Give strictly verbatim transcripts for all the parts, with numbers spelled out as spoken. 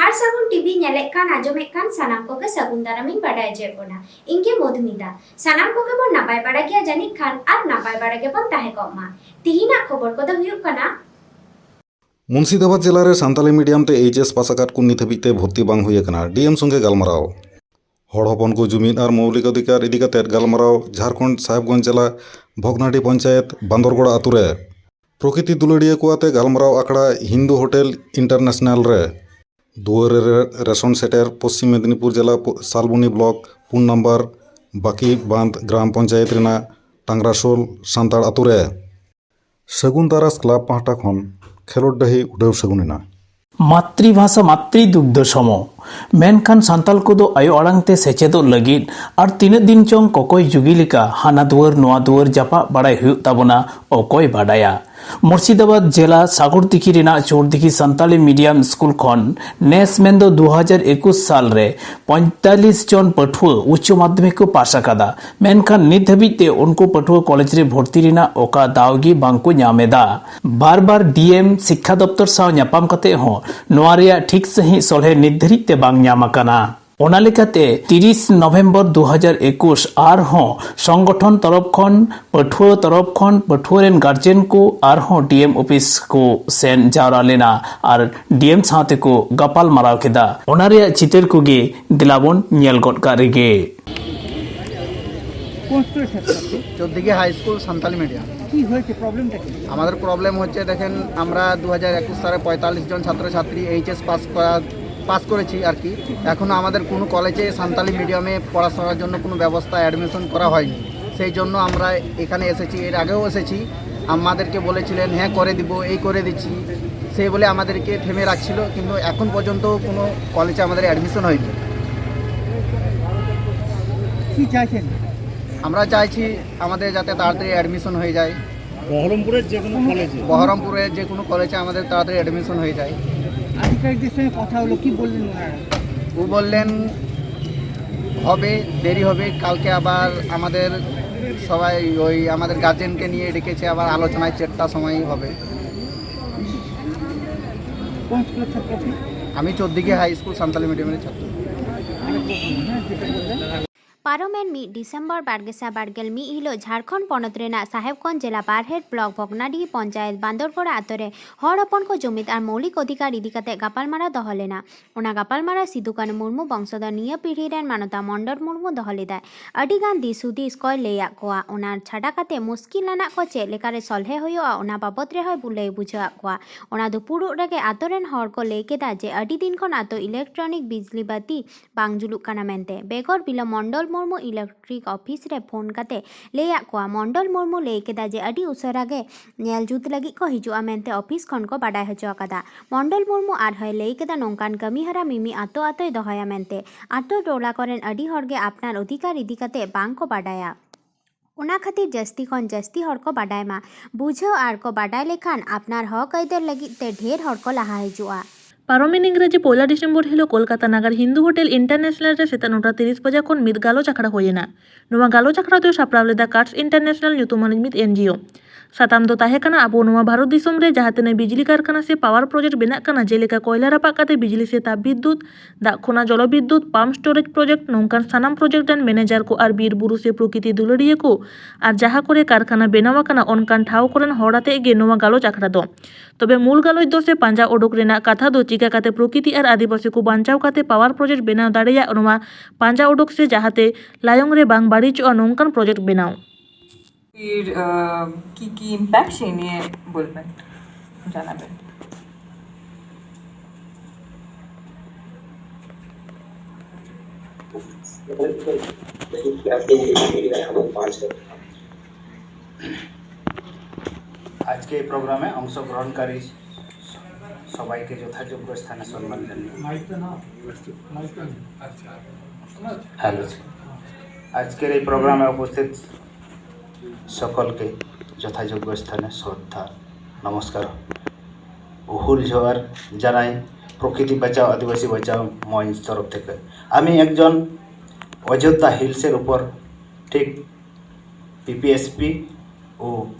ᱟᱨ ᱥᱟᱹᱜᱩᱱ ᱴᱤᱵᱷᱤ ᱧᱮᱞᱮᱫ ᱠᱟᱱ, ᱟᱸᱡᱚᱢᱮᱫ ᱠᱟᱱ ᱥᱟᱱᱟᱢ ᱠᱚᱜᱮ ᱥᱟᱹᱜᱩᱱ ᱫᱟᱨᱟᱢᱤᱧ ᱵᱟᱰᱟᱭ ᱦᱚᱪᱚᱭᱮᱫ ᱵᱚᱱᱟ᱾ ᱤᱧ ᱜᱮ ᱢᱚᱫᱷᱩᱢᱤᱛᱟ᱾ ᱥᱟᱱᱟᱢ ᱠᱚᱜᱮ ᱵᱚᱱ ᱱᱟᱯᱟᱭ ᱵᱟᱲᱟ ᱜᱮᱭᱟ ᱡᱟᱹᱱᱤᱡ ᱠᱷᱟᱱ, ᱟᱨ ᱱᱟᱯᱟᱭ ᱵᱟᱲᱟ ᱜᱮᱵᱚᱱ ᱛᱟᱦᱮᱸ ᱠᱚᱜ ᱢᱟ᱾ ᱛᱤᱦᱤᱧᱟᱜ ᱠᱷᱚᱵᱚᱨ ᱠᱚᱫᱚ ᱦᱩᱭᱩᱜ ᱠᱟᱱᱟ, ᱢᱩᱨᱥᱤᱫᱟᱵᱟᱫᱽ ᱡᱮᱞᱟ ᱨᱮ ᱥᱟᱱᱛᱟᱞᱤ ᱢᱤᱰᱤᱭᱟᱢ ᱛᱮ ᱮᱭᱤᱪ ᱮᱥ ᱯᱟᱥ ᱟᱠᱟᱫ ᱠᱚ ᱱᱤᱛ ᱦᱟᱹᱵᱤᱡ ᱛᱮ ᱵᱷᱚᱨᱛᱤ ᱵᱟᱝ ᱦᱩᱭ ᱟᱠᱟᱱᱟ, ᱰᱤ ᱮᱢ ᱥᱚᱸᱜᱮ ᱜᱟᱞᱢᱟᱨᱟᱣ᱾ ᱦᱚᱲ ᱦᱚᱯᱚᱱ ᱠᱚ ᱡᱩᱢᱤᱫ ᱟᱨ ᱢᱳᱣᱞᱤᱠ ᱚᱫᱷᱤᱠᱟᱨ ᱤᱫᱤ ᱠᱟᱛᱮ ᱜᱟᱞᱢᱟᱨᱟᱣ ᱡᱷᱟᱨᱠᱷᱚᱸᱰ ᱥᱟᱦᱮᱵᱽᱜᱚᱸᱡᱽ ᱡᱮᱞᱟ ᱵᱷᱚᱜᱽᱱᱟᱰᱤ ᱯᱚᱧᱪᱟᱭᱮᱛ ᱵᱟᱸᱫᱚᱨᱜᱚᱲᱟ ᱟᱛᱳ ᱨᱮ᱾ ᱯᱨᱚᱠᱤᱛᱤ ᱫᱩᱞᱟᱹᱲᱤᱭᱟᱹ ᱠᱚ ᱟᱛᱮ ᱜᱟᱞᱢᱟᱨᱟᱣ ᱟᱠᱷᱲᱟ ᱦᱤᱱᱫᱩ ᱦᱳᱴᱮᱞ ᱤᱱᱴᱟᱨᱱᱮᱥᱱᱟᱞ ᱨᱮ᱾ ᱫᱩᱣᱟᱹᱨ ᱨᱮ ᱨᱮᱥᱚᱱ ᱥᱮᱴᱮᱨ ᱯᱚᱥᱪᱤᱢ ᱢᱮᱫᱤᱱᱤᱯᱩᱨ ᱡᱮᱞᱟ ᱯᱚ-, ᱥᱟᱞᱵᱚᱱᱤ ᱵᱞᱚᱠ ᱯᱩᱱ ᱱᱟᱢᱵᱟᱨ ᱵᱟᱠᱤ ᱵᱟᱸᱫ ᱜᱨᱟᱢ ᱯᱚᱧᱪᱟᱭᱮᱛ ᱨᱮᱱᱟᱜ ᱴᱟᱝᱜᱽᱨᱟᱥᱳᱞ ᱥᱟᱱᱛᱟᱲ ᱟᱛᱳ ᱨᱮ᱾ ᱥᱟᱹᱜᱩᱱ ᱛᱟᱨᱟᱥ ᱠᱞᱟᱵᱽ ᱯᱟᱦᱴᱟ ᱠᱷᱚᱱ ᱠᱷᱮᱞᱳᱰ ᱰᱟᱹᱦᱤ ᱩᱰᱟᱹᱣ ᱥᱟᱹᱜᱩᱱ ᱮᱱᱟ᱾ ᱢᱟᱛᱨᱤᱵᱷᱟᱥᱟ ᱢᱟᱛᱨᱤ ᱫᱩᱜᱽᱫᱷᱚ ᱥᱚᱢᱚ᱾ ᱢᱮᱱᱠᱷᱟᱱ ᱥᱟᱱᱛᱟᱲ ᱠᱚᱫᱚ ᱟᱭᱳ ᱟᱲᱟᱝ ᱛᱮ ᱥᱮᱪᱮᱫᱚᱜ ᱞᱟᱹᱜᱤᱫ ᱟᱨ ᱛᱤᱱᱟᱹᱜ ᱫᱤᱱ ᱪᱚᱝ ᱠᱚᱠᱚᱭ ᱡᱩᱜᱤ ᱞᱮᱠᱟ ᱦᱟᱱᱟ ᱫᱩᱣᱟᱹᱨ ᱱᱚᱣᱟ ᱫᱩᱣᱟᱹᱨ ᱡᱟᱯᱟᱜ ᱵᱟᱲᱟᱭ ᱦᱩᱭᱩᱜ ᱛᱟᱵᱚᱱᱟ, ᱚᱠᱚᱭ ᱵᱟᱰᱟᱭᱟ᱾ ᱢᱩᱨᱥᱤᱫᱟᱵᱟᱫᱽ ᱡᱮᱞᱟ ᱥᱟᱜᱚᱨᱫᱤᱜᱷᱤ ᱨᱮᱱᱟᱜ ᱪᱳᱨᱫᱤᱜᱷᱤ ᱥᱟᱱᱛᱟᱲᱤ ᱢᱤᱰᱤᱭᱟᱢ ᱥᱠᱩᱞ ᱠᱷᱚᱱ ᱱᱮᱥ ᱢᱮᱱᱫᱚ ᱫᱩ ᱦᱟᱡᱟᱨ ᱮᱠᱩᱥ ᱥᱟᱞ ᱨᱮ ᱯᱚᱸᱭᱛᱟᱞᱤᱥ ᱡᱚᱱ ᱯᱟᱹᱴᱷᱩᱣᱟᱹ ᱩᱪᱪᱚ ᱢᱟᱫᱽᱫᱷᱚᱢᱤᱠ ᱠᱚ ᱯᱟᱥ ᱟᱠᱟᱫᱟ᱾ ᱢᱮᱱᱠᱷᱟᱱ ᱱᱤᱛ ᱫᱷᱟᱹᱵᱤᱡ ᱛᱮ ᱩᱱᱠᱩ ᱯᱟᱹᱴᱷᱩᱣᱟᱹ ᱠᱚᱞᱮᱡᱽ ᱨᱮ ᱵᱷᱚᱨᱛᱤ ᱨᱮᱱᱟᱜ ᱚᱠᱟ ᱫᱟᱣ ᱜᱮ ᱵᱟᱝ ᱠᱚ ᱧᱟᱢ ᱮᱫᱟ᱾ ᱵᱟᱨ ᱵᱟᱨ ᱰᱤ ᱮᱢ ᱥᱤᱠᱠᱷᱟ ᱫᱚᱯᱛᱚᱨ ᱥᱟᱶ ᱧᱟᱯᱟᱢ ᱠᱟᱛᱮ ᱦᱚᱸ ᱱᱚᱣᱟ ᱨᱮᱭᱟᱜ ᱴᱷᱤᱠ ᱥᱟᱺᱦᱤᱡ ᱥᱚᱞᱦᱮ ᱱᱤᱛ ᱫᱷᱟᱹᱨᱤᱡ ᱛᱮ ᱵᱟᱝ ᱧᱟᱢ ᱟᱠᱟᱱᱟ᱾ ᱚᱱᱟ ᱞᱮᱠᱟᱛᱮ ᱛᱤᱨᱤᱥ ᱱᱚᱵᱷᱮᱢᱵᱚᱨ ᱫᱩ ᱦᱟᱡᱟᱨ ᱮᱠᱩᱥ ᱟᱨᱦᱚᱸ ᱥᱚᱝᱜᱚᱴᱷᱚᱱ ᱛᱚᱨᱚᱯ ᱠᱷᱚᱱ, ᱯᱟᱹᱴᱷᱩᱣᱟᱹ ᱛᱚᱨᱚᱯ ᱠᱷᱚᱱ, ᱯᱟᱹᱴᱷᱩᱣᱟᱹ ᱨᱮᱱ ᱜᱟᱨᱡᱮᱱ ᱠᱚ ᱟᱨᱦᱚᱸ ᱰᱤ ᱮᱢ ᱚᱯᱷᱤᱥ ᱠᱚ ᱥᱮᱱ ᱡᱟᱣᱨᱟ ᱞᱮᱱᱟ ᱟᱨ ᱰᱤ ᱮᱢ ᱥᱟᱶ ᱛᱮᱠᱚ ᱜᱟᱯᱟᱞ ᱢᱟᱨᱟᱣ ᱠᱮᱫᱟ᱾ ᱚᱱᱟ ᱨᱮᱭᱟᱜ ᱪᱤᱛᱟᱹᱨ ᱠᱚᱜᱮ ᱫᱮᱞᱟ ᱵᱚᱱ ᱧᱮᱞ ᱜᱚᱫ ᱠᱟᱜ ᱨᱮᱜᱮ᱾ কোন স্কুলের ছাত্র আপনি? চৌদ্দিঘি হাই স্কুল, সান্তালি মিডিয়াম। কি হয়েছে, প্রবলেমটা কি? আমাদের প্রবলেম হচ্ছে, দেখেন, আমরা দু হাজার একুশ সালে পঁয়তাল্লিশ জন ছাত্রছাত্রী এইচএস পাস করা, পাস করেছি আর কি। এখনও আমাদের কোনো কলেজে সান্তালি মিডিয়ামে পড়াশোনার জন্য কোনো ব্যবস্থা, অ্যাডমিশন করা হয়নি। সেই জন্য আমরা এখানে এসেছি, এর আগেও এসেছি, আমাদেরকে বলেছিলেন, "হ্যাঁ, করে দিব, এই করে দিচ্ছি", সেই বলে আমাদেরকে থেমে রাখছিল, কিন্তু এখন পর্যন্ত কোনো কলেজে আমাদের অ্যাডমিশন হয়নি। কি চাইছেন? আমরা চাইছি আমাদের যাতে তাড়াতাড়ি অ্যাডমিশন হয়ে যায়। বহরমপুরের যে কোনো কলেজে। বহরমপুরের যে কোনো কলেজে আমাদের তাড়াতাড়ি অ্যাডমিশন হয়ে যায়। আধিকারিকদের সঙ্গে কথা হলো, কি বললেন ওনারা? ও বললেন, "হবে, দেরি হবে, কালকে আবার আমাদের সবাই, ওই আমাদের গার্জেনকে নিয়ে ডেকেছে, আবার আলোচনায় চারটার সময় হবে।" কোন স্কুলের ছাত্র আপনি? আমি চোদ্দিঘি হাই স্কুল সান্তালি মিডিয়ামের ছাত্র। ᱯᱟᱨᱚᱢᱮᱱ ᱢᱤᱫ ᱰᱤᱥᱮᱢᱵᱚᱨ ᱵᱟᱨ ᱜᱮᱥᱟᱭ ᱵᱟᱨ ᱜᱮᱞ ᱢᱤᱫ ᱦᱤᱞᱳᱜ ᱡᱷᱟᱲᱠᱷᱚᱸᱰ ᱯᱚᱱᱚᱛ ᱨᱮᱱᱟᱜ ᱥᱟᱦᱮᱵᱽᱜᱚᱸᱡᱽ ᱡᱮᱞᱟ ᱵᱟᱨᱦᱮᱴ ᱵᱞᱚᱠ ᱵᱷᱚᱜᱽᱱᱟᱰᱤᱦᱤ ᱯᱚᱧᱪᱟᱭᱮᱛ ᱵᱟᱸᱫᱚᱨᱯᱟᱲᱟ ᱟᱛᱳ ᱨᱮ ᱦᱚᱲ ᱦᱚᱯᱚᱱ ᱠᱚ ᱡᱩᱢᱤᱫ ᱟᱨ ᱢᱳᱣᱞᱤᱠ ᱚᱫᱷᱤᱠᱟᱨ ᱤᱫᱤ ᱠᱟᱛᱮ ᱜᱟᱯᱟᱞᱢᱟᱨᱟᱣ ᱫᱚᱦᱚ ᱞᱮᱱᱟ᱾ ᱚᱱᱟ ᱜᱟᱯᱟᱞᱢᱟᱨᱟᱣ ᱥᱤᱫᱩ ᱠᱟᱹᱱᱦᱩ ᱢᱩᱨᱢᱩ ᱵᱚᱝᱥᱚᱫᱷᱚᱨ ᱱᱤᱭᱟᱹ ᱯᱤᱲᱦᱤ ᱨᱮᱱ ᱢᱟᱱᱚᱛᱟ ᱢᱚᱱᱰᱚᱞ ᱢᱩᱨᱢᱩ ᱫᱚᱦᱚ ᱞᱮᱫᱟᱭ᱾ ᱟᱹᱰᱤ ᱜᱟᱱ ᱫᱤᱥ ᱦᱩᱫᱤᱥ ᱠᱚᱭ ᱞᱟᱹᱭᱟᱫ ᱠᱚᱣᱟ᱾ ᱚᱱᱟ ᱪᱷᱟᱰᱟ ᱠᱟᱛᱮ ᱢᱩᱥᱠᱤᱞ ᱟᱱᱟᱜ ᱠᱚ ᱪᱮᱫ ᱞᱮᱠᱟᱨᱮ ᱥᱚᱞᱦᱮ ᱦᱩᱭᱩᱜᱼᱟ, ᱚᱱᱟ ᱵᱟᱵᱚᱛ ᱨᱮᱦᱚᱸᱭ ᱞᱟᱹᱭ ᱵᱩᱡᱷᱟᱹᱣᱟᱫ ᱠᱚᱣᱟ᱾ ᱚᱱᱟ ᱫᱩᱯᱩᱲᱩᱵ ᱨᱮᱜᱮ ᱟᱛᱳ ᱨᱮᱱ ᱦᱚᱲ ᱠᱚ ᱞᱟᱹᱭ ᱠᱮᱫᱟ ᱡᱮ ᱟᱹᱰᱤ ᱫᱤᱱ ᱠᱷᱚᱱ ᱟᱛᱳ ᱤᱞᱮᱠᱴᱨᱚᱱᱤᱠ ᱵᱤᱡᱽᱞᱤ ᱵᱟᱹᱛᱤ ᱵᱟᱝ ᱡᱩᱞᱩᱜ ᱠᱟᱱᱟ ᱢᱮᱱᱛᱮ᱾ ᱵᱮᱜᱚᱨ ᱵᱤᱞᱚᱢ ᱢᱚᱱᱰᱚᱞ ᱢᱩᱨᱢᱩ ᱤᱞᱮᱠᱴᱨᱤᱠ ᱚᱯᱷᱤᱥ ᱨᱮ ᱯᱷᱳᱱ ᱠᱟᱛᱮ ᱞᱟᱹᱭᱟᱫ ᱠᱚᱣᱟ᱾ ᱢᱚᱱᱰᱚᱞ ᱢᱩᱨᱢᱩ ᱞᱟᱹᱭ ᱠᱮᱫᱟ ᱡᱮ ᱟᱹᱰᱤ ᱩᱥᱟᱹᱨᱟ ᱜᱮ ᱧᱮᱞ ᱡᱩᱛ ᱞᱟᱹᱜᱤᱫ ᱠᱚ ᱦᱤᱡᱩᱜᱼᱟ ᱢᱮᱱᱛᱮ ᱚᱯᱷᱤᱥ ᱠᱷᱚᱱ ᱠᱚ ᱵᱟᱰᱟᱭ ᱦᱚᱪᱚ ᱟᱠᱟᱫᱟ᱾ ᱢᱚᱱᱰᱚᱞ ᱢᱩᱨᱢᱩ ᱟᱨᱦᱚᱸᱭ ᱞᱟᱹᱭ ᱠᱮᱫᱟ, ᱱᱚᱝᱠᱟᱱ ᱠᱟᱹᱢᱤ ᱦᱚᱨᱟ ᱢᱤᱢᱤ ᱟᱛᱳ ᱟᱛᱳᱭ ᱫᱚᱦᱚᱭᱟ ᱢᱮᱱᱛᱮ᱾ ᱟᱛᱳ ᱴᱚᱞᱟ ᱠᱚᱨᱮᱱ ᱟᱹᱰᱤ ᱦᱚᱲ ᱜᱮ ᱟᱯᱱᱟᱨ ᱚᱫᱷᱤᱠᱟᱨ ᱤᱫᱤ ᱠᱟᱛᱮ ᱵᱟᱝ ᱠᱚ ᱵᱟᱰᱟᱭᱟ᱾ ᱚᱱᱟ ᱠᱷᱟᱹᱛᱤᱨ ᱡᱟᱹᱥᱛᱤ ᱠᱷᱚᱱ ᱡᱟᱹᱥᱛᱤ ᱦᱚᱲ ᱠᱚ ᱵᱟᱰᱟᱭ ᱢᱟ, ᱵᱩᱡᱷᱟᱹᱣ ᱟᱨ ᱠᱚ ᱵᱟᱰᱟᱭ ᱞᱮᱠᱷᱟᱱ ᱟᱯᱱᱟᱨ ᱦᱚᱠ ᱟᱹᱭᱫᱟᱹᱨ ᱞᱟᱹᱜᱤᱫ ᱛᱮ ᱰᱷᱮᱨ ᱦᱚᱲ ᱠᱚ ᱞᱟᱦᱟ ᱦᱤᱡᱩᱜᱼᱟ᱾ ᱯᱟᱨᱚᱢᱮᱱ ᱤᱝᱨᱮᱡᱤ ᱯᱚᱭᱞᱟ ᱰᱤᱥᱮᱢᱵᱚᱨ ᱦᱤᱞᱳᱜ ᱠᱳᱞᱠᱟᱛᱟ ᱱᱟᱜᱟᱨ ᱦᱤᱱᱫᱩ ᱦᱳᱴᱮᱞ ᱤᱱᱴᱟᱨᱱᱮᱥᱱᱟᱞ ᱨᱮ ᱥᱮᱛᱟᱜ ᱱᱚᱴᱟ ᱛᱤᱨᱤᱥ ᱵᱟᱡᱟ ᱠᱷᱚᱱ ᱢᱤᱫ ᱜᱟᱞᱚᱪ ᱟᱠᱷᱲᱟ ᱦᱩᱭ ᱮᱱᱟ᱾ ᱱᱚᱣᱟ ᱜᱟᱞᱚᱪ ᱟᱠᱷᱲᱟ ᱫᱚᱭ ᱥᱟᱯᱲᱟᱣ ᱞᱮᱫᱟ ᱠᱟᱴᱥ ᱤᱱᱴᱟᱨᱱᱮᱥᱱᱟᱞ ᱧᱩᱛᱩᱢᱟᱱᱤᱡ ᱢᱤᱫ ᱮᱱᱡᱤᱳ᱾ ᱥᱟᱛᱟᱢ ᱫᱚ ᱛᱟᱦᱮᱸ ᱠᱟᱱᱟ ᱟᱵᱚ ᱱᱚᱣᱟ ᱵᱷᱟᱨᱚᱛ ᱫᱤᱥᱚᱢ ᱨᱮ ᱡᱟᱦᱟᱸ ᱛᱤᱱᱟᱹᱜ ᱵᱤᱡᱽᱞᱤ ᱠᱟᱨᱠᱷᱟᱱᱟ ᱥᱮ ᱯᱟᱣᱟᱨ ᱯᱨᱚᱡᱮᱠᱴ ᱵᱮᱱᱟᱜ ᱠᱟᱱᱟ, ᱡᱮᱞᱮᱠᱟ ᱠᱚᱭᱞᱟ ᱨᱟᱯᱟᱜ ᱠᱟᱛᱮ ᱵᱤᱡᱽᱞᱤ ᱥᱮ ᱛᱟᱯ ᱵᱤᱫᱽᱫᱩᱛ, ᱫᱟᱜ ᱠᱷᱚᱱᱟᱜ ᱡᱚᱞᱚ ᱵᱤᱫᱽᱫᱩᱛ, ᱯᱟᱢᱯ ᱥᱴᱳᱨᱮᱡᱽ ᱯᱨᱚᱡᱮᱠᱴ, ᱱᱚᱝᱠᱟᱱ ᱥᱟᱱᱟᱢ ᱯᱨᱚᱡᱮᱠᱴ ᱨᱮᱱ ᱢᱮᱱᱮᱡᱟᱨ ᱠᱚ ᱟᱨ ᱵᱤᱨ ᱵᱩᱨᱩ ᱥᱮ ᱯᱨᱚᱠᱤᱛᱤ ᱫᱩᱞᱟᱹᱲᱤᱭᱟᱹ ᱠᱚ ᱟᱨ ᱡᱟᱦᱟᱸ ᱠᱚᱨᱮ ᱠᱟᱨᱠᱷᱟᱱᱟ ᱵᱮᱱᱟᱣ ᱟᱠᱟᱱᱟ, ᱚᱱᱠᱟᱱ ᱴᱷᱟᱶ ᱠᱚᱨᱮᱱ ᱦᱚᱲ ᱟᱛᱮ ᱜᱮ ᱱᱚᱣᱟ ᱜᱟᱞᱚᱪ ᱟᱠᱷᱲᱟ ᱫᱚ᱾ ᱛᱚᱵᱮ ᱢᱩᱞ ᱜᱟᱞᱚᱪ ᱫᱚ ᱥᱮ ᱯᱟᱸᱡᱟ ᱚᱰᱚᱠ ᱨᱮᱱᱟᱜ ᱠᱟᱛᱷᱟ ᱫᱚ ᱪᱤᱠᱟ ᱠᱟᱛᱮ ᱯᱨᱚᱠᱤᱛᱤ ᱟᱨ ᱟᱹᱫᱤᱵᱟᱹᱥᱤ ᱠᱚ ᱵᱟᱧᱪᱟᱣ ᱠᱟᱛᱮ ᱯᱟᱣᱟᱨ ᱯᱨᱚᱡᱮᱠᱴ ᱵᱮᱱᱟᱣ ᱫᱟᱲᱮᱭᱟᱜ, ᱱᱚᱣᱟ ᱯᱟᱸᱡᱟ ᱚᱰᱚᱠ ᱥᱮ ᱡᱟᱦᱟᱸᱛᱮ ᱞᱟᱭᱚᱝ ᱨᱮ ᱵᱟᱝ ᱵᱟᱹᱲᱤᱡᱚᱜᱼᱟ ᱱᱚᱝᱠᱟᱱ ᱯᱨᱚᱡᱮᱠᱴ ᱵᱮᱱᱟᱣ᱾ फिर अ, की की इम्पैक्ट है इन्हें बोल में जाना पे। আজকে এই প্রোগ্রামে অংশগ্রহণকারী সবাইকে যথাযোগ্য স্থানে সম্মান জানিয়ে। হ্যালো। আজকের এই প্রোগ্রামে উপস্থিত সকলকে যথাযোগ্য স্থানে শ্রদ্ধা, নমস্কার ও হুল জোহার জানাই প্রকৃতি বাঁচাও আদিবাসী বাঁচাও মঞ্চ তরফ থেকে। আমি একজন অযোধ্যা হিলসের উপর ঠিক পিপিএসপি ও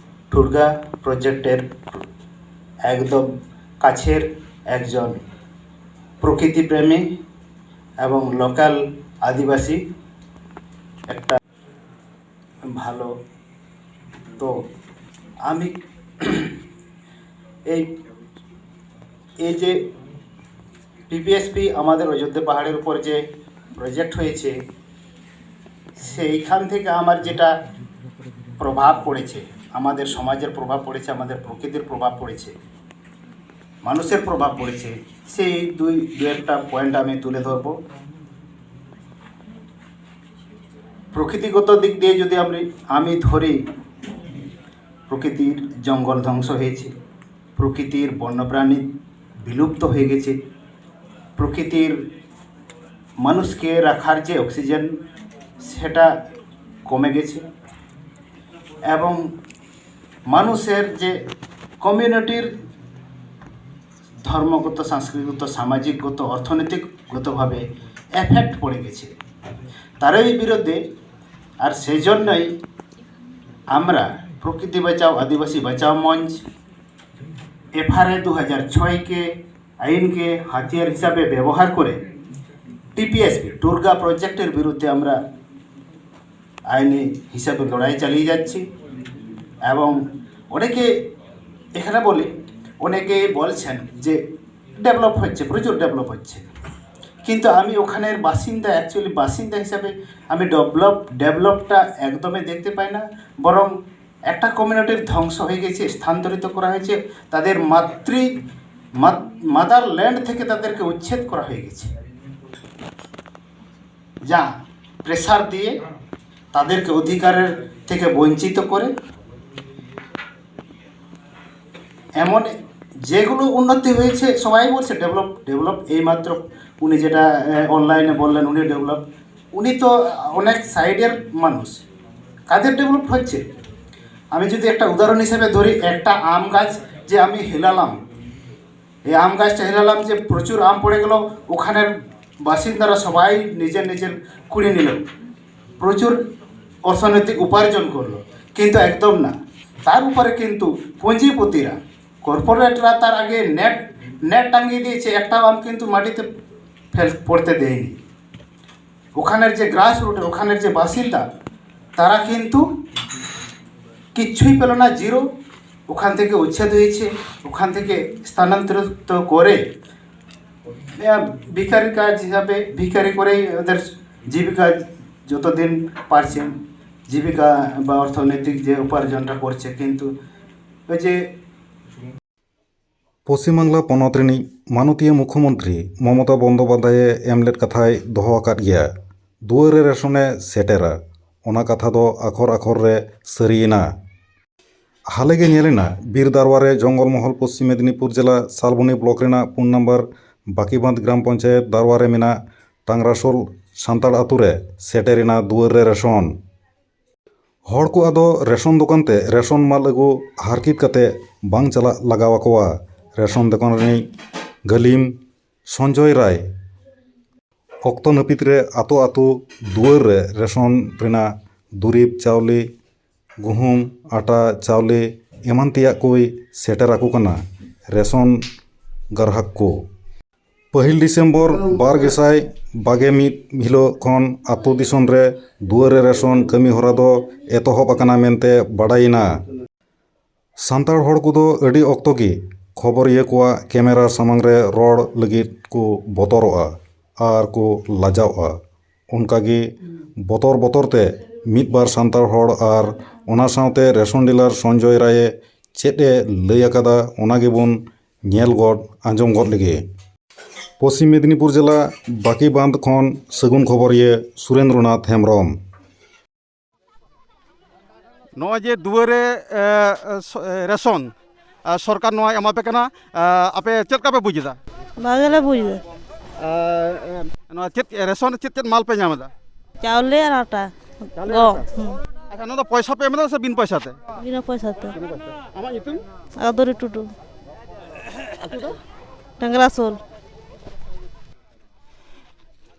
ঠুরগা প্রজেক্টের একদম কাছের একজন প্রকৃতি প্রেমী এবং লোকাল আদিবাসী একটা ভালো। তো আমি এই এই যে পিপিএসপি আমাদের অযোধ্যা পাহাড়ের উপর যে প্রজেক্ট হয়েছে, সেইখান থেকে আমার যেটা প্রভাব পড়েছে, আমাদের সমাজের প্রভাব পড়েছে, আমাদের প্রকৃতির প্রভাব পড়েছে, মানুষের প্রভাব পড়েছে, সেই দুই দু একটা পয়েন্ট আমি তুলে ধরবো। প্রকৃতিগত দিক দিয়ে যদি আমি আমি ধরি, প্রকৃতির জঙ্গল ধ্বংস হয়েছে, প্রকৃতির বন্যপ্রাণী বিলুপ্ত হয়ে গেছে, প্রকৃতির মানুষকে রাখার যে অক্সিজেন, সেটা কমে গেছে, এবং মানুষের যে কমিউনিটির ধর্মগত, সংস্কৃতিগত, সামাজিকগত, অর্থনৈতিকগতভাবে এফেক্ট পড়ে গেছে, তারই বিরুদ্ধে। আর সেই জন্যই আমরা প্রকৃতি বাঁচাও, আদিবাসী বাঁচাও মঞ্চ, এফআরএ দু হাজার ছয়কে আইনকে হাতিয়ার হিসাবে ব্যবহার করে টিপিএসপি টুরগা প্রজেক্টের বিরুদ্ধে আমরা আইনি হিসাবে লড়াই চালিয়ে যাচ্ছি। এবং অনেকে এখানে বলি, অনেকে বলছেন যে ডেভেলপ হচ্ছে, প্রচুর ডেভেলপ হচ্ছে, কিন্তু আমি ওখানের বাসিন্দা, অ্যাকচুয়ালি বাসিন্দা হিসাবে আমি ডেভেলপ ডেভেলপটা একদমই দেখতে পাই না। বরং একটা কমিউনিটির ধ্বংস হয়ে গেছে, স্থানান্তরিত করা হয়েছে, তাদের মাতৃ মাদার ল্যান্ড থেকে তাদেরকে উচ্ছেদ করা হয়ে গেছে, যা প্রেশার দিয়ে তাদেরকে অধিকারের থেকে বঞ্চিত করে। এমন যেগুলো উন্নতি হয়েছে, সবাই বলছে ডেভেলপ ডেভেলপ। এইমাত্র উনি যেটা অনলাইনে বললেন, উনি ডেভেলপ, উনি তো অনেক সাইডের মানুষ। কাদের ডেভেলপ হচ্ছে? আমি যদি একটা উদাহরণ হিসেবে ধরি, একটা আম গাছ যে আমি হেলালাম, এই আম গাছটা হেলালাম, যে প্রচুর আম পড়ে গেল, ওখানের বাসিন্দারা সবাই নিজের নিজের কুড়ি নিল, প্রচুর অর্থনৈতিক উপার্জন করলো। কিন্তু একদম না, তার উপরে কিন্তু পুঁজিপতিরা, কর্পোরেটরা তার আগে নেট নেট টাঙিয়ে দিয়েছে, একটাও আম কিন্তু মাটিতে ফেল পড়তে দেয়নি। ওখানের যে গ্রাস রুট, ওখানের যে বাসিন্দা, তারা কিন্তু কিচ্ছুই পেল না, জিরো। ওখান থেকে উচ্ছেদ হয়েছে, ওখান থেকে স্থানান্তরিত করে, আহ, ভিখারি কাজ হিসাবে ভিখারি করেই ওদের জীবিকা যতদিন পারছেন, জীবিকা বা অর্থনৈতিক যে উপার্জনটা করছে। কিন্তু ওই যে পশ্চিম ᱵᱟᱝᱞᱟ ᱯᱚᱱᱚᱛ ᱨᱤᱱᱤᱡ ᱢᱟᱱᱚᱛᱤᱭᱟᱹ ᱢᱩᱠᱷᱭᱚᱢᱚᱱᱛᱨᱤ ᱢᱚᱢᱚᱛᱟ ᱵᱚᱱᱫᱚᱯᱟᱫᱷᱭᱟᱭ ᱮᱢ ᱞᱮᱫ ᱠᱟᱛᱷᱟᱭ ᱫᱚᱦᱚ ᱟᱠᱟᱫ ᱜᱮᱭᱟ᱾ ᱫᱩᱣᱟᱹᱨ ᱨᱮ ᱨᱮᱥᱚᱱᱮ ᱥᱮᱴᱮᱨᱟ, ᱚᱱᱟ ᱠᱟᱛᱷᱟ ᱫᱚ ᱟᱠᱷᱚᱨ ᱟᱠᱷᱚᱨ ᱨᱮ ᱥᱟᱹᱨᱤᱭᱮᱱᱟ᱾ ᱦᱟᱞᱮ ᱜᱮ ᱧᱮᱞᱮᱱᱟ, ᱵᱤᱨ ᱫᱟᱨᱣᱟ ᱨᱮ ᱡᱚᱝᱜᱚᱞ ᱢᱚᱦᱚᱞ ᱯᱚᱥᱪᱤᱢ ᱢᱮᱫᱤᱱᱤᱯᱩᱨ ᱡᱮᱞᱟ ᱥᱟᱞᱵᱚᱱᱤ ᱵᱞᱚᱠ ᱨᱮᱱᱟᱜ ᱯᱩᱱ ᱱᱟᱢᱵᱟᱨ ᱵᱟᱠᱤᱵᱟᱸᱫᱷ ᱜᱨᱟᱢ ᱯᱚᱧᱪᱟᱭᱮᱛ ᱫᱟᱨᱣᱟ ᱨᱮ ᱢᱮᱱᱟᱜ ᱴᱟᱝᱨᱟᱥᱳᱞ ᱥᱟᱱᱛᱟᱲ ᱟᱛᱳ ᱨᱮ ᱥᱮᱴᱮᱨᱮᱱᱟ ᱫᱩᱣᱟᱹᱨ ᱨᱮ ᱨᱮᱥᱚᱱ᱾ ᱦᱚᱲ ᱠᱚ ᱟᱫᱚ ᱨᱮᱥᱚᱱ ᱫᱚᱠᱟᱱ ᱛᱮ ᱨᱮᱥᱚᱱ ᱢᱟᱞ ᱟᱹᱜᱩ ᱦᱟᱨᱠᱤᱛ ᱠᱟᱛᱮ ᱵᱟᱝ ᱪᱟᱞᱟᱜ ᱞᱟᱜᱟᱣ ᱟᱠᱚᱣᱟ᱾ ᱨᱮᱥᱚᱱ ᱫᱚᱠᱟᱱ ᱨᱤᱱᱤᱡ ᱜᱟᱹᱞᱤᱢ ᱥᱚᱧᱡᱚᱭ ᱨᱟᱭ ᱚᱠᱛᱚ ᱱᱟᱹᱯᱤᱛ ᱨᱮ ᱟᱛᱳ ᱟᱛᱳ ᱫᱩᱣᱟᱹᱨ ᱨᱮ ᱨᱮᱥᱚᱱ ᱨᱮᱱᱟᱜ ᱫᱩᱨᱤᱵᱽ, ᱪᱟᱣᱞᱮ, ᱜᱩᱦᱩᱢ, ᱟᱴᱟ, ᱪᱟᱣᱞᱮ ᱮᱢᱟᱱ ᱛᱮᱭᱟᱜ ᱠᱚᱭ ᱥᱮᱴᱮᱨ ᱟᱠᱚ ᱠᱟᱱᱟ ᱨᱮᱥᱚᱱ ᱜᱟᱨᱦᱟᱠ ᱠᱚ᱾ ᱯᱟᱹᱦᱤᱞ ᱰᱤᱥᱮᱢᱵᱚᱨ ᱵᱟᱨ ᱜᱮᱥᱟᱭ ᱵᱟᱜᱮ ᱢᱤᱫ ᱦᱤᱞᱳᱜ ᱠᱷᱚᱱ ᱟᱛᱳ ᱫᱤᱥᱚᱢ ᱨᱮ ᱫᱩᱣᱟᱹᱨ ᱨᱮ ᱨᱮᱥᱚᱱ ᱠᱟᱹᱢᱤ ᱦᱚᱨᱟ ᱫᱚ ᱮᱛᱚᱦᱚᱵ ᱟᱠᱟᱱᱟ ᱢᱮᱱᱛᱮ ᱵᱟᱰᱟᱭᱮᱱᱟ᱾ ᱥᱟᱱᱛᱟᱲ ᱦᱚᱲ ᱠᱚᱫᱚ ᱟᱹᱰᱤ ᱚᱠᱛᱚ ᱜᱮ ᱠᱷᱚᱵᱚᱨᱤᱭᱟᱹ ᱠᱚᱣᱟᱜ ᱠᱮᱢᱮᱨᱟ ᱥᱟᱢᱟᱝ ᱨᱮ ᱨᱚᱲ ᱞᱟᱹᱜᱤᱫ ᱠᱚ ᱵᱚᱛᱚᱨᱚᱜᱼᱟ ᱟᱨ ᱠᱚ ᱞᱟᱡᱟᱣᱚᱜᱼᱟ᱾ ᱚᱱᱠᱟ ᱜᱮ ᱵᱚᱛᱚᱨ ᱵᱚᱛᱚᱨ ᱛᱮ ᱢᱤᱫ ᱵᱟᱨ ᱥᱟᱱᱛᱟᱲ ᱦᱚᱲ ᱟᱨ ᱚᱱᱟ ᱥᱟᱶᱛᱮ ᱨᱮᱥᱚᱱ ᱰᱤᱞᱟᱨ ᱥᱚᱧᱡᱚᱭ ᱨᱟᱭᱮ ᱪᱮᱫ ᱮ ᱞᱟᱹᱭ ᱟᱠᱟᱫᱟ, ᱚᱱᱟ ᱜᱮᱵᱚᱱ ᱧᱮᱞ ᱜᱚᱫ, ᱟᱸᱡᱚᱢ ᱜᱚᱫ ᱞᱮᱜᱮ᱾ ᱯᱚᱥᱪᱤᱢ ᱢᱮᱫᱤᱱᱤᱯᱩᱨ ᱡᱮᱞᱟ ᱵᱟᱠᱤᱵᱟᱸᱫᱷ ᱠᱷᱚᱱ ᱥᱟᱹᱜᱩᱱ ᱠᱷᱚᱵᱚᱨᱤᱭᱟᱹ ᱥᱩᱨᱮᱱᱫᱨᱚᱱᱟᱛᱷ ᱦᱮᱢᱵᱨᱚᱢ᱾ ᱱᱚᱜᱼᱚᱭ ᱡᱮ ᱫᱩᱣᱟᱹᱨᱮ, ᱮ, ᱮ, ᱥᱚ-, ᱮ, ᱨᱮᱥᱚᱱ, ᱮ, ᱥᱚᱨᱠᱟᱨ ᱱᱚᱣᱟᱭ ᱮᱢᱟ ᱯᱮ ᱠᱟᱱᱟ, ᱮ, ᱟᱯᱮ ᱪᱮᱫ ᱞᱮᱠᱟ ᱯᱮ ᱵᱩᱡᱽ ᱮᱫᱟ? ᱵᱷᱟᱜᱮ ᱞᱮ ᱵᱩᱡᱽ ᱮᱫᱟ᱾ ᱮ, ᱮ, ᱱᱚᱣᱟ ᱪᱮᱫ, ᱨᱮᱥᱚᱱ ᱨᱮ ᱪᱮᱫ ᱪᱮᱫ ᱢᱟᱞ ᱯᱮ ᱧᱟᱢ ᱮᱫᱟ? ᱪᱟᱣᱞᱮ ᱟᱨ ᱟᱴᱟ᱾ ᱪᱟᱣᱞᱮ ᱟᱨ ᱜᱚᱢ᱾ ᱟᱴᱟ? ᱦᱩᱸ᱾ ᱟᱪᱪᱷᱟ, ᱱᱚᱣᱟ ᱫᱚ ᱯᱚᱭᱥᱟ ᱯᱮ ᱮᱢ ᱮᱫᱟ ᱥᱮ ᱵᱤᱱ ᱯᱚᱭᱥᱟ ᱛᱮ? ᱵᱤᱱᱟᱹ ᱯᱚᱭᱥᱟ ᱛᱮ᱾ ᱵᱤᱱᱟᱹ ᱯᱚᱭᱥᱟ ᱛᱮ᱾ ᱟᱢᱟᱜ ᱧᱩᱛᱩᱢ? ᱟᱫᱚᱨᱤ ᱴᱩᱰᱩ᱾ ᱟᱹᱛᱩ ᱫᱚ? ᱴᱟᱝᱨᱟᱥᱳᱞ᱾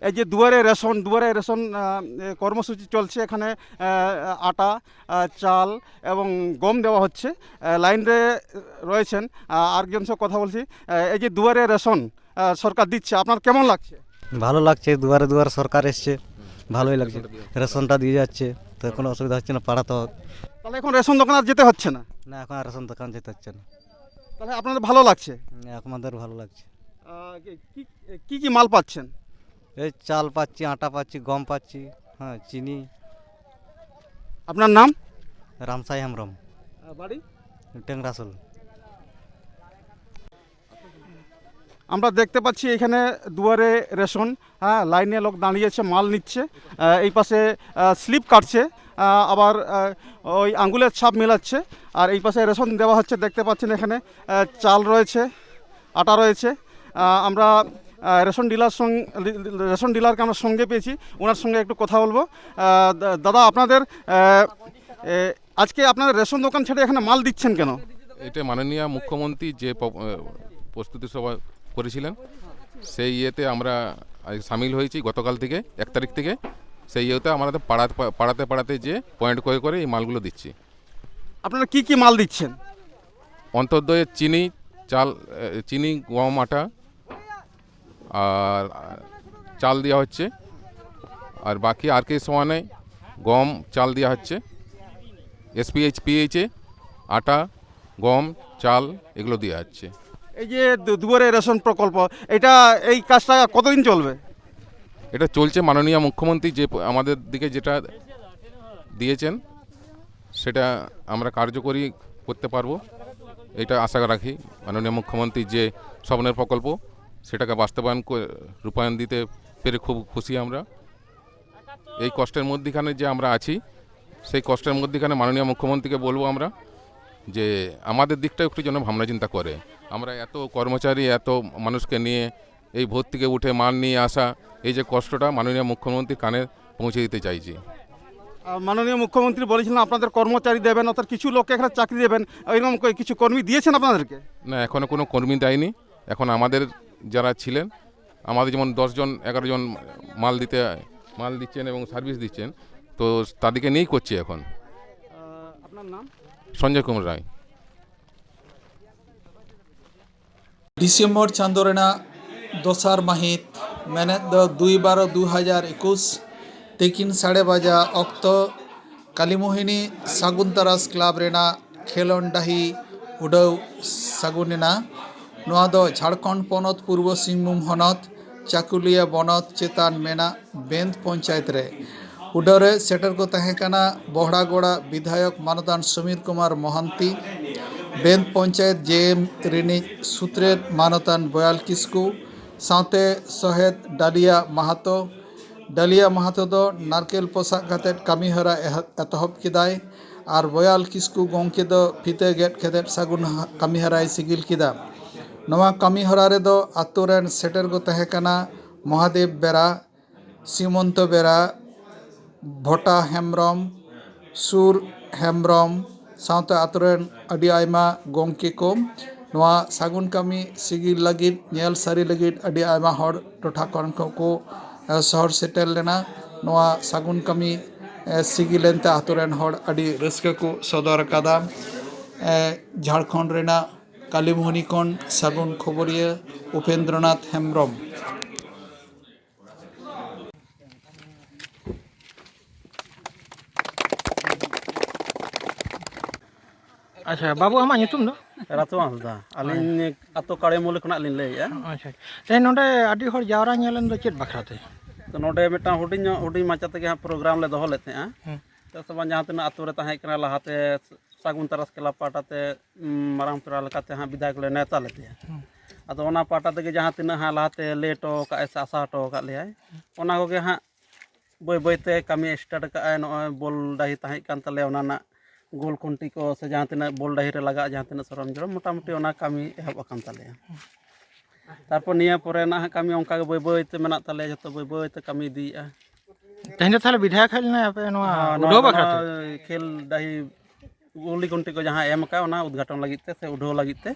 এই যে দুয়ারে রেশন, দুয়ারে রেশন, আহ, এ, কর্মসূচি চলছে, এখানে, আহ, আটা, আহ, চাল এবং গম দেওয়া হচ্ছে। আহ, লাইনে রয়েছেন, আহ, আরেকজন সঙ্গে কথা বলছি। আহ, এই যে দুয়ারে রেশন, আহ, সরকার দিচ্ছে, আপনার কেমন লাগছে? ভালো লাগছে, দুয়ারে দুয়ারে সরকার এসছে, ভালোই লাগছে। রেশনটা দিয়ে যাচ্ছে, তো কোনো অসুবিধা হচ্ছে না পাড়াতে। তাহলে এখন রেশন দোকান আর যেতে হচ্ছে না? না, এখন আর রেশন দোকান যেতে হচ্ছে না। তাহলে আপনাদের ভালো লাগছে? হ্যাঁ, আমাদের ভালো লাগছে। আহ, কি, কি, কি কি মাল পাচ্ছেন? এই চাল পাচ্ছি, আটা পাচ্ছি, গম পাচ্ছি, হ্যাঁ, চিনি। আপনার নাম? রামসাই হেমব্রম। আহ, বাড়ি? টেংরাসোল। আমরা দেখতে পাচ্ছি এখানে দুয়ারে রেশন, হ্যাঁ, লাইনে লোক দাঁড়িয়েছে, মাল নিচ্ছে। আহ, এই পাশে, আহ, স্লিপ কাটছে, আহ, আবার, আহ, ওই আঙ্গুলের ছাপ মেলাচ্ছে। আর এই পাশে রেশন দেওয়া হচ্ছে, দেখতে পাচ্ছেন এখানে, আহ, চাল রয়েছে, আটা রয়েছে। আহ, আমরা, আহ, রেশন ডিলার সং-, রেশন ডিলারকে আমরা সঙ্গে পেয়েছি, ওনার সঙ্গে একটু কথা বলবো। আহ, দা-, দাদা, আপনাদের, আহ, এ, আজকে আপনারা রেশন দোকান ছেড়ে এখানে মাল দিচ্ছেন কেন? এটা মাননীয় মুখ্যমন্ত্রী যে প-, এ, প্রস্তুতি সভা করেছিলেন, সেই ইয়েতে আমরা আজ সামিল হয়েছি গতকাল থেকে, এক তারিখ থেকে। সেই ইয়েতে আমরা তো পাড়া-, পাড়াতে পাড়াতে যে পয়েন্ট করে করে এই মালগুলো দিচ্ছি। আপনারা কি কি মাল দিচ্ছেন? অন্তর্দয়ে চিনি, চাল, এ, চিনি, গম, আটা আর চাল দেওয়া হচ্ছে। আর বাকি আর কে সমানে গম, চাল দেওয়া হচ্ছে। এসপিএইচ, পিএইচে আটা, গম, চাল এগুলো দেওয়া হচ্ছে। এই যে দু-, দুয়ারে রেশন প্রকল্প, এটা, এই কাজটা কতদিন চলবে? এটা চলছে, মাননীয় মুখ্যমন্ত্রী যে প-, আমাদের দিকে যেটা দিয়েছেন, সেটা আমরা কার্যকরী করতে পারবো, এটা আশা রাখি। মাননীয় মুখ্যমন্ত্রী যে স্বপ্নের প্রকল্প, সেটাকে বাস্তবায়ন করে, রূপায়ণ দিতে পেরে খুব খুশি আমরা। এই কষ্টের মধ্যিখানে যে আমরা আছি, সেই কষ্টের মধ্যিখানে মাননীয় মুখ্যমন্ত্রীকে বলবো আমরা যে আমাদের দিকটা একটু যেন ভাবনা চিন্তা করে। আমরা এত কর্মচারী, এত মানুষকে নিয়ে এই ভোর থেকে উঠে মাল নিয়ে আসা, এই যে কষ্টটা মাননীয় মুখ্যমন্ত্রীর কানে পৌঁছে দিতে চাইছি। আহ, মাননীয় মুখ্যমন্ত্রী বলেছিলেন আপনাদের কর্মচারী দেবেন, অর্থাৎ কিছু লোককে এখানে চাকরি দেবেন, এরকম কই-, কিছু কর্মী দিয়েছেন আপনাদেরকে? না, এখনো কোনো কর্মী দেয়নি। এখন আমাদের যারা ছিলেন, আমাদের যেমন দশ জন, এগারো জন মাল দিতে, মাল দিচ্ছেন এবং সার্ভিস দিচ্ছেন, তো তাদেরকে নিয়েই করছি এখন। আপনার নাম? সঞ্জয় কুমার রায়। ᱰᱤᱥᱮᱢᱵᱚᱨ ᱪᱟᱸᱫᱳ ᱨᱮᱱᱟᱜ ᱫᱚᱥᱟᱨ ᱢᱟᱹᱦᱤᱛ, ᱢᱮᱱᱮᱫ ᱫᱚ ᱫᱩᱭ ᱵᱟᱨᱚ ᱫᱩ ᱦᱟᱡᱟᱨ ᱮᱠᱩᱥ, ᱛᱤᱠᱤᱱ ᱥᱟᱲᱮ ᱵᱟᱡᱟ ᱚᱠᱛᱚ ᱠᱟᱞᱤᱢᱳᱦᱤᱱᱤ ᱥᱟᱹᱜᱩᱱ ᱛᱟᱨᱟᱥ ᱠᱞᱟᱵᱽ ᱨᱮᱱᱟᱜ ᱠᱷᱮᱞᱳᱱᱰ ᱰᱟᱹᱦᱤ ᱩᱰᱟᱹᱣ ᱥᱟᱹᱜᱩᱱ ᱮᱱᱟ᱾ ᱱᱚᱣᱟ ᱫᱚ ᱡᱷᱟᱲᱠᱷᱚᱸᱰ ᱯᱚᱱᱚᱛ ᱯᱩᱨᱵᱚ ᱥᱤᱝᱵᱷᱩᱢ ᱦᱚᱱᱚᱛ ᱪᱟᱠᱩᱞᱤᱭᱟᱹ ᱵᱚᱱᱚᱛ ᱪᱮᱛᱟᱱ ᱢᱮᱱᱟᱜ ᱵᱮᱱᱫ ᱯᱚᱧᱪᱟᱭᱮᱛ ᱨᱮ᱾ ᱩᱰᱟᱹᱣ ᱨᱮ ᱥᱮᱴᱮᱨ ᱠᱚ ᱛᱟᱦᱮᱸ ᱠᱟᱱᱟ ᱵᱚᱦᱲᱟᱜᱚᱲᱟ ᱵᱤᱫᱷᱟᱭᱚᱠ ᱢᱟᱱᱚᱛᱟᱱ ᱥᱩᱢᱤᱨ ᱠᱩᱢᱟᱨ ᱢᱚᱦᱟᱱᱛᱤ, ᱵᱮᱱᱫ ᱯᱚᱧᱪᱟᱭᱮᱛ ᱡᱮ ᱮᱢ ᱨᱤᱱᱤᱡ ᱥᱩᱛᱨᱮᱛ ᱢᱟᱱᱚᱛᱟᱱ ᱵᱚᱭᱟᱞ ᱠᱤᱥᱠᱩ, ᱥᱟᱶᱛᱮ ᱥᱚᱦᱮᱫ ᱰᱟᱞᱤᱭᱟ ᱢᱟᱦᱟᱛᱚ᱾ ᱰᱟᱞᱤᱭᱟ ᱢᱟᱦᱟᱛᱚ ᱫᱚ ᱱᱟᱨᱠᱮᱞ ᱯᱚᱥᱟᱜ ᱠᱟᱛᱮᱫ ᱠᱟᱹᱢᱤᱦᱚᱨᱟ ᱮᱦᱚᱵ- ᱮᱛᱚᱦᱚᱵ ᱠᱮᱫᱟᱭ ᱟᱨ ᱵᱚᱭᱟᱞ ᱠᱤᱥᱠᱩ ᱜᱚᱢᱠᱮ ᱫᱚ ᱯᱷᱤᱛᱟᱹ ᱜᱮᱫ ᱠᱟᱛᱮᱫ ᱥᱟᱹᱜᱩᱱ ᱦᱟ- ᱠᱟᱹᱢᱤᱦᱚᱨᱟᱭ ᱥᱤᱜᱤᱞ ᱠᱮᱫᱟ᱾ ᱱᱚᱣᱟ ᱠᱟᱹᱢᱤᱦᱚᱨᱟ ᱨᱮᱫᱚ ᱟᱛᱳ ᱨᱮᱱ ᱥᱮᱴᱮᱨ ᱠᱚ ᱛᱟᱦᱮᱸ ᱠᱟᱱᱟ ᱢᱚᱦᱟᱫᱮᱵ ᱵᱮᱨᱟ, ᱥᱤᱢᱚᱱᱛᱚ ᱵᱮᱨᱟ, ᱵᱷᱚᱴᱟ ᱦᱮᱢᱵᱨᱚᱢ, ᱥᱩᱨ ᱦᱮᱢᱵᱨᱚᱢ, ᱥᱟᱶᱛᱮ ᱟᱛᱳ ᱨᱮᱱ ᱟᱹᱰᱤ ᱟᱭᱢᱟ ᱜᱚᱢᱠᱮ ᱠᱚ᱾ ᱱᱚᱣᱟ ᱥᱟᱹᱜᱩᱱ ᱠᱟᱹᱢᱤ ᱥᱤᱜᱤᱞ ᱞᱟᱹᱜᱤᱫ, ᱧᱮᱞ ᱥᱟᱹᱨᱤ ᱞᱟᱹᱜᱤᱫ ᱟᱹᱰᱤ ᱟᱭᱢᱟ ᱦᱚᱲ ᱴᱚᱴᱷᱟ ᱠᱷᱚᱱ ᱠᱚ, ᱠᱚ ᱮ, ᱥᱚᱦᱚᱨ ᱥᱮᱴᱮᱨ ᱞᱮᱱᱟ᱾ ᱱᱚᱣᱟ ᱥᱟᱹᱜᱩᱱ ᱠᱟᱹᱢᱤ ᱮ, ᱥᱤᱜᱤᱞ ᱮᱱᱛᱮ ᱟᱛᱳ ᱨᱮᱱ ᱦᱚᱲ ᱟᱹᱰᱤ ᱨᱟᱹᱥᱠᱟᱹ ᱠᱚ ᱥᱚᱫᱚᱨ ᱟᱠᱟᱫᱟ᱾ ᱮ, ᱡᱷᱟᱲᱠᱷᱚᱸᱰ ᱨᱮᱱᱟᱜ ᱠᱟᱞᱤᱢᱳᱦᱱᱤ ᱠᱷᱚᱱ ᱥᱟᱹᱜᱩᱱ ᱠᱷᱚᱵᱚᱨᱤᱭᱟᱹ ᱩᱯᱮᱱᱫᱨᱚᱱᱟᱛᱷ ᱦᱮᱢᱵᱨᱚᱢ᱾ ᱟᱪᱪᱷᱟ ᱵᱟᱹᱵᱩ, ᱟᱢᱟᱜ ᱧᱩᱛᱩᱢ ᱫᱚ? ᱨᱟᱛᱩ ᱦᱟᱸᱥᱫᱟ᱾ ᱟᱹᱞᱤᱧ ᱟᱛᱳ ᱠᱟᱲᱮᱢᱩᱞᱤ ᱠᱷᱚᱱᱟᱜ ᱞᱤᱧ ᱞᱟᱹᱭᱮᱫᱼᱟ᱾ ᱟᱪᱪᱷᱟ᱾ ᱛᱮᱦᱮᱧ ᱱᱚᱰᱮ ᱟᱹᱰᱤ ᱦᱚᱲ ᱡᱟᱣᱨᱟ ᱧᱮᱞ ᱮᱱ ᱫᱚ ᱪᱮᱫ ᱵᱟᱠᱷᱨᱟ ᱛᱮ? ᱛᱚ ᱱᱚᱰᱮ ᱢᱤᱫᱴᱟᱝ ᱦᱩᱰᱤᱧ ᱧᱚᱜ, ᱦᱩᱰᱤᱧ ᱢᱟᱪᱷᱟ ᱛᱮᱜᱮ ᱦᱟᱸᱜ ᱯᱨᱳᱜᱨᱟᱢ ᱞᱮ ᱫᱚᱦᱚ ᱞᱮᱫ ᱛᱟᱦᱮᱸᱜᱼᱟ᱾ ᱦᱩᱸ᱾ ᱪᱮᱫᱟᱜ ᱥᱮ ᱵᱟᱝ, ᱡᱟᱦᱟᱸ ᱛᱤᱱᱟᱹᱜ ᱟᱛᱳ ᱨᱮ ᱛᱟᱦᱮᱸ ᱠᱟᱱᱟ ᱞᱟᱦᱟᱛᱮ ᱥᱟᱹᱜᱩᱱ ᱛᱟᱨᱟᱥ ᱠᱞᱟᱵᱽ ᱯᱟᱦᱴᱟ ᱛᱮ, ᱩᱢ, ᱢᱟᱨᱟᱝ ᱯᱮᱲᱟ ᱞᱮᱠᱟᱛᱮ ᱦᱟᱸᱜ ᱵᱤᱫᱷᱟᱭᱚᱠ ᱞᱮ ᱱᱮᱣᱛᱟ ᱞᱮᱫᱮᱭᱟ᱾ ᱟᱫᱚ ᱚᱱᱟ ᱯᱟᱦᱴᱟ ᱛᱮᱜᱮ ᱡᱟᱦᱟᱸ ᱛᱤᱱᱟᱹᱜ ᱦᱟᱸᱜ ᱞᱟᱦᱟᱛᱮ ᱞᱟᱹᱭ ᱦᱚᱴᱚ ᱟᱠᱟᱫ ᱟᱭ ᱥᱮ ᱟᱥᱟ ᱦᱚᱴᱚ ᱟᱠᱟᱫ ᱞᱮᱭᱟᱭ, ᱚᱱᱟ ᱠᱚᱜᱮ ᱦᱟᱸᱜ ᱵᱟᱹᱭ ᱵᱟᱹᱭᱛᱮ ᱠᱟᱹᱢᱤ ᱥᱴᱟᱨᱴ ᱠᱟᱜᱼᱟᱭ᱾ ᱱᱚᱜᱼᱚᱭ ᱵᱚᱞ ᱰᱟᱹᱦᱤ ᱛᱟᱦᱮᱸ ᱠᱟᱱ ᱛᱟᱞᱮᱭᱟ, ᱚᱱᱟ ᱨᱮᱱᱟᱜ ᱜᱳᱞ ᱠᱷᱩᱱᱴᱤ ᱠᱚ ᱥᱮ ᱡᱟᱦᱟᱸ ᱛᱤᱱᱟᱹᱜ ᱵᱚᱞ ᱰᱟᱹᱦᱤ ᱨᱮ ᱞᱟᱜᱟᱜ ᱡᱟᱦᱟᱸ ᱛᱤᱱᱟᱹᱜ ᱥᱚᱨᱚᱢ ᱡᱚᱨᱚᱢ, ᱢᱚᱴᱟᱢᱩᱴᱤ ᱚᱱᱟ ᱠᱟᱹᱢᱤ ᱮᱦᱚᱵ ᱟᱠᱟᱱ ᱛᱟᱞᱮᱭᱟ᱾ ᱛᱟᱨᱯᱚᱨ ᱱᱤᱭᱟᱹ ᱯᱚᱨᱮ ᱨᱮᱱᱟᱜ ᱦᱟᱸᱜ ᱠᱟᱹᱢᱤ ᱚᱱᱠᱟ ᱜᱮ ᱵᱟᱹᱭ ᱵᱟᱹᱭ ᱛᱮ ᱢᱮᱱᱟᱜ ᱛᱟᱞᱮᱭᱟ, ᱡᱚᱛᱚ ᱵᱟᱹᱭ ᱵᱟᱹᱭ ᱛᱮ ᱠᱟᱹᱢᱤ ᱤᱫᱤᱭᱮᱫᱼᱟ᱾ ᱛᱮᱦᱮᱧ ᱫᱚ ᱛᱟᱦᱚᱞᱮ ᱵᱤᱫᱷᱟᱭᱚᱠ ᱦᱮᱡ ᱞᱮᱱᱟᱭ ᱟᱯᱮ ᱱᱚᱣᱟ ᱦᱮᱸ, ᱩᱰᱷᱟᱹᱣ ᱱᱚᱣᱟ ᱵᱟᱠᱷᱨᱟ ᱛᱮ? ᱱᱚᱣᱟ ᱠᱷᱮᱞ ᱰᱟᱹᱦᱤ ᱜᱩᱞᱤ ᱜᱷᱩᱱᱴᱤ ᱠᱚ ᱡᱟᱦᱟᱸ ᱮᱢ ᱟᱠᱟᱫ, ᱚᱱᱟ ᱩᱫᱽᱜᱷᱟᱴᱚᱱ ᱞᱟᱹᱜᱤᱫ ᱛᱮ ᱥᱮ ᱩᱰᱷᱟᱹᱣ ᱞᱟᱹᱜᱤᱫ ᱛᱮ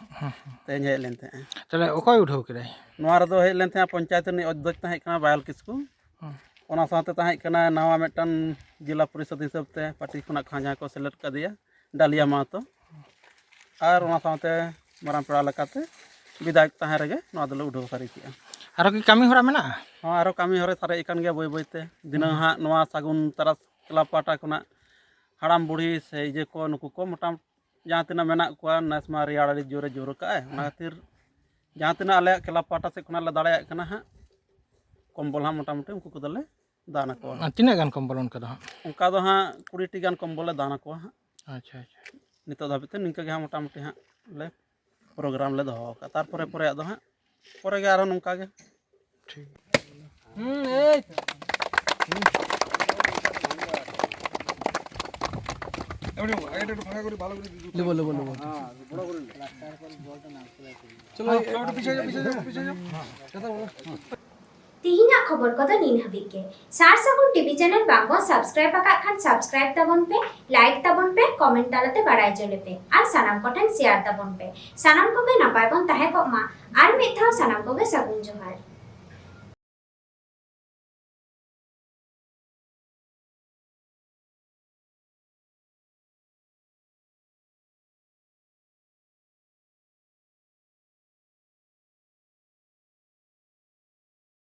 ᱛᱮᱦᱮᱧ ᱦᱮᱡ ᱞᱮᱱ ᱛᱟᱦᱮᱸᱜᱼᱟ᱾ ᱛᱟᱦᱚᱞᱮ ᱚᱠᱚᱭ ᱩᱰᱷᱟᱹᱣ ᱠᱮᱫᱟᱭ? ᱱᱚᱣᱟ ᱨᱮᱫᱚ ᱦᱮᱡ ᱞᱮᱱ ᱛᱟᱦᱮᱸᱜᱼᱟ ᱯᱚᱧᱪᱟᱭᱮᱛ ᱨᱤᱱᱤᱡ ᱚᱫᱽᱫᱷᱚᱠ ᱛᱟᱦᱮᱸ ᱠᱟᱱᱟ ᱵᱟᱭᱟᱞ ᱠᱤᱥᱠᱩ᱾ ᱦᱩᱸ᱾ ᱚᱱᱟ ᱥᱟᱶᱛᱮ ᱛᱟᱦᱮᱸ ᱠᱟᱱᱟ ᱱᱟᱣᱟ ᱢᱤᱫᱴᱟᱝ ᱡᱮᱞᱟ ᱯᱚᱨᱤᱥᱚᱫᱽ ᱦᱤᱥᱟᱹᱵ ᱛᱮ ᱯᱟᱨᱴᱤ ᱠᱷᱚᱱᱟᱜ ᱠᱷᱟᱸᱡᱟ ᱠᱚ ᱥᱮᱞᱮᱫ ᱠᱟᱫᱮᱭᱟ, ᱰᱟᱞᱤᱭᱟ ᱢᱟᱦᱟᱛᱚ᱾ ᱟᱨ ᱚᱱᱟ ᱥᱟᱶᱛᱮ ᱢᱟᱨᱟᱝ ᱯᱮᱲᱟ ᱞᱮᱠᱟᱛᱮ ᱵᱤᱫᱷᱟᱭᱚᱠ ᱛᱟᱦᱮᱸ ᱨᱮᱜᱮ ᱱᱚᱣᱟ ᱫᱚᱞᱮ ᱩᱰᱷᱟᱹᱣ ᱥᱟᱹᱨᱤ ᱠᱮᱜᱼᱟ᱾ ᱟᱨᱚ ᱠᱤ ᱠᱟᱹᱢᱤ ᱦᱚᱨᱟ ᱢᱮᱱᱟᱜᱼᱟ? ᱦᱚᱸ, ᱟᱨᱚ ᱠᱟᱹᱢᱤ ᱦᱚᱨᱟ ᱥᱟᱨᱮᱡ ᱟᱠᱟᱱ ᱜᱮᱭᱟ ᱵᱟᱹᱭ ᱵᱟᱹᱭ ᱛᱮ᱾ ᱫᱷᱤᱱᱟᱹᱝ ᱦᱩᱸ᱾ ᱦᱟᱸᱜ ᱱᱚᱣᱟ ᱥᱟᱹᱜᱩᱱ ᱛᱟᱨᱟᱥ ᱠᱞᱟᱵᱽ ᱯᱟᱦᱴᱟ ᱠᱷᱚᱱᱟᱜ ᱦᱟᱲᱟᱢ ᱵᱩᱲᱦᱤ ᱥᱮ ᱤᱭᱟᱹ ᱠᱚ, ᱱᱩᱠᱩ ᱠᱚ ᱢᱚᱴᱟᱢᱩᱴᱤ ᱡᱟᱦᱟᱸ ᱛᱤᱱᱟᱹᱜ ᱢᱮᱱᱟᱜ ᱠᱚᱣᱟ, ᱱᱮᱥ ᱢᱟ ᱨᱮᱭᱟᱲ ᱟᱹᱰᱤ ᱡᱳᱨᱮ ᱡᱳᱨ ᱠᱟᱜᱼᱟᱭ, ᱚᱱᱟ ᱠᱷᱟᱹᱛᱤᱨ ᱡᱟᱦᱟᱸ ᱛᱤᱱᱟᱹᱜ ᱟᱞᱮᱭᱟᱜ ᱠᱞᱟᱵᱽ ᱯᱟᱦᱴᱟ ᱥᱮᱫ ᱠᱷᱚᱱᱟᱜ ᱞᱮ ᱫᱟᱲᱮᱭᱟᱜ ᱠᱟᱱᱟ ᱦᱟᱸᱜ, ᱠᱚᱢᱵᱚᱞ ᱦᱟᱸᱜ ᱢᱚᱴᱟᱢᱩᱴᱤ ᱩᱱᱠᱩ ᱠᱚᱫᱚᱞᱮ ᱫᱟᱱ ᱟᱠᱚᱣᱟ᱾ ᱟᱨ ᱛᱤᱱᱟᱹᱜ ᱜᱟᱱ ᱠᱚᱢᱵᱚᱞ ᱚᱱᱠᱟ ᱫᱚ ᱦᱟᱸᱜ? ᱚᱱᱠᱟ ᱫᱚ ᱦᱟᱸᱜ ᱠᱩᱲᱤ ᱴᱤ ᱜᱟᱱ ᱠᱚᱢᱵᱚᱞ ᱞᱮ ᱫᱟᱱ ᱟᱠᱚᱣᱟ ᱦᱟᱸᱜ᱾ ᱟᱪᱪᱷᱟ, ᱟᱪᱪᱷᱟ᱾ ᱱᱤᱛᱚᱜ ᱫᱷᱟᱹᱵᱤᱡ ᱛᱮ ᱱᱤᱝᱠᱟᱹ ᱜᱮ ᱦᱟᱸᱜ ᱢᱚᱴᱟᱢᱩᱴᱤ ᱦᱟᱸᱜ ᱞᱮ ᱯᱨᱳᱜᱨᱟᱢ ᱞᱮ ᱫᱚᱦᱚ ᱟᱠᱟᱫᱼᱟ᱾ ᱛᱟᱨᱯᱚᱨᱮ ᱯᱚᱨᱮᱭᱟᱜ ᱫᱚ ᱦᱟᱸᱜ ᱯᱚᱨᱮ ᱜᱮ ᱟᱨᱦᱚᱸ ᱱᱚᱝᱠᱟ ᱜᱮ᱾ ᱴᱷᱤᱠ᱾ হুম, এই। নেবো, নেবো, নেবো। চলো, একটু পিছিয়ে যাও, পিছিয়ে যাও, পিছিয়ে যাও। কথা বলো। ᱛᱮᱦᱮᱧᱟᱜ ᱠᱷᱚᱵᱚᱨ ᱠᱚᱫᱚ ᱱᱤᱱ ᱦᱟᱹᱵᱤᱡ ᱜᱮ᱾ ᱥᱟᱨ ᱥᱟᱹᱜᱩᱱ ᱴᱤᱵᱷᱤ ᱪᱮᱱᱮᱞ ᱵᱟᱝ ᱵᱚᱱ ᱥᱟᱵᱥᱠᱨᱟᱭᱤᱵ ᱟᱠᱟᱫ ᱠᱷᱟᱱ ᱥᱟᱵᱥᱠᱨᱟᱭᱤᱵ ᱛᱟᱵᱚᱱ ᱯᱮ, ᱞᱟᱭᱤᱠ ᱛᱟᱵᱚᱱ ᱯᱮ, ᱠᱚᱢᱮᱱᱴ ᱛᱟᱞᱟᱛᱮ ᱵᱟᱲᱟᱭ ᱦᱚᱪᱚ ᱞᱮᱯᱮ ᱟᱨ ᱥᱟᱱᱟᱢ ᱠᱚᱴᱷᱮᱱ ᱥᱮᱭᱟᱨ ᱛᱟᱵᱚᱱ ᱯᱮ᱾ ᱥᱟᱱᱟᱢ ᱠᱚᱜᱮ ᱱᱟᱯᱟᱭ ᱵᱚᱱ ᱛᱟᱦᱮᱸ ᱠᱚᱜ ᱢᱟ᱾ ᱟᱨ ᱢᱤᱫ ᱫᱷᱟᱣ ᱥᱟᱱᱟᱢ ᱠᱚᱜᱮ ᱥᱟᱹᱜᱩᱱ ᱡᱚᱦᱟᱨ᱾